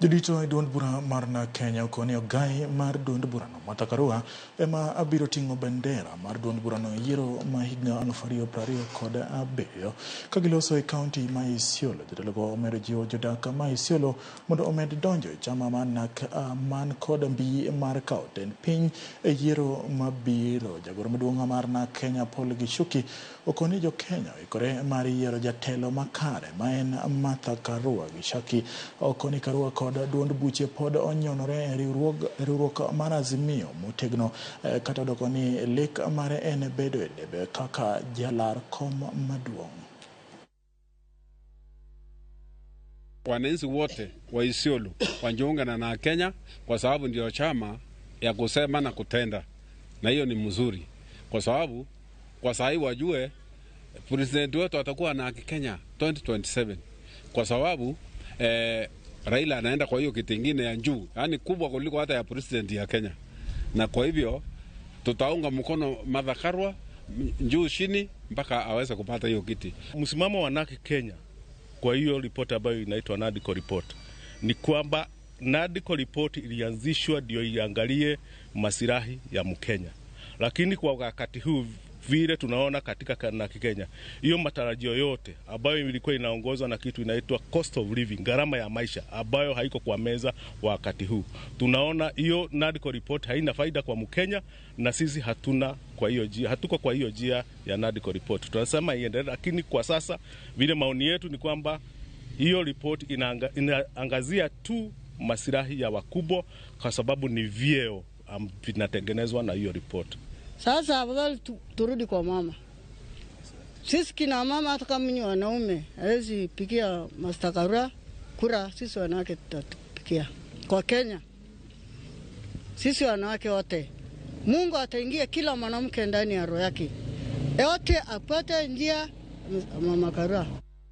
Jodito e duond bura mar NARC Kenya okoni ogai mar duond burano Martha Karua ema biro ting'o bendera mar duond burano e yiero ma higa 2027 ka giloso e kaunti ma Isiolo. Jotelogo omedo jiwo jodak ma Isiolo mondo omed donjo e chama mar NARC man kod mbi mar kawo tend piny e yiero mabiro. Jagoro maduong' mar NARC Kenya Paul Gichuki okoni jo Kenya oikore mar yiero jatelo makare ma en Martha Karua. Gichuki okoni Karua kod duond buche pod onyonore e riwruok mar Azimio motegno kata odoko ni lek mare en bedo e debe kaka jalar kom maduong'. Wananchi wote wa Isiolo wajiunge na Kenya kwa sababu ndio chama ya kusema na kutenda, na hiyo ni mzuri kwa sababu kwa sahi wajue president wetu atakuwa na Kenya 2027 kwa sababu Raila anaenda kwa hiyo kiti ingine ya juu, yani kubwa kuliko hata ya president ya Kenya, na kwa hivyo tutaunga mkono Martha Karua juu chini mpaka aweze kupata hiyo kiti. Msimamo wa NARC Kenya kwa hiyo ripoti ambayo inaitwa NADCO report ni kwamba NADCO report ilianzishwa ndio iangalie masilahi ya Mkenya, lakini kwa wakati huu vile tunaona katika NARC Kenya, hiyo matarajio yote ambayo ilikuwa inaongozwa na kitu inaitwa cost of living, gharama ya maisha ambayo haiko kwa meza wakati huu. Tunaona hiyo NADCO report haina faida kwa Mkenya, na sisi hatuna kwa hiyo njia, hatuko kwa hiyo njia ya NADCO report. Tunasema iendelee, lakini kwa sasa vile maoni yetu ni kwamba hiyo report inaangazia tu masilahi ya wakubwa, kwa sababu ni vyeo vinatengenezwa na hiyo report. Sasa afadhali turudi kwa mama. Sisi kina mama, hata kama ni wanaume hawezi pigia Martha Karua kura, sisi wanawake tutapigia. Kwa Kenya sisi wanawake wote, Mungu ataingia kila mwanamke ndani ya roho yake, yote apate njia Mama Karua.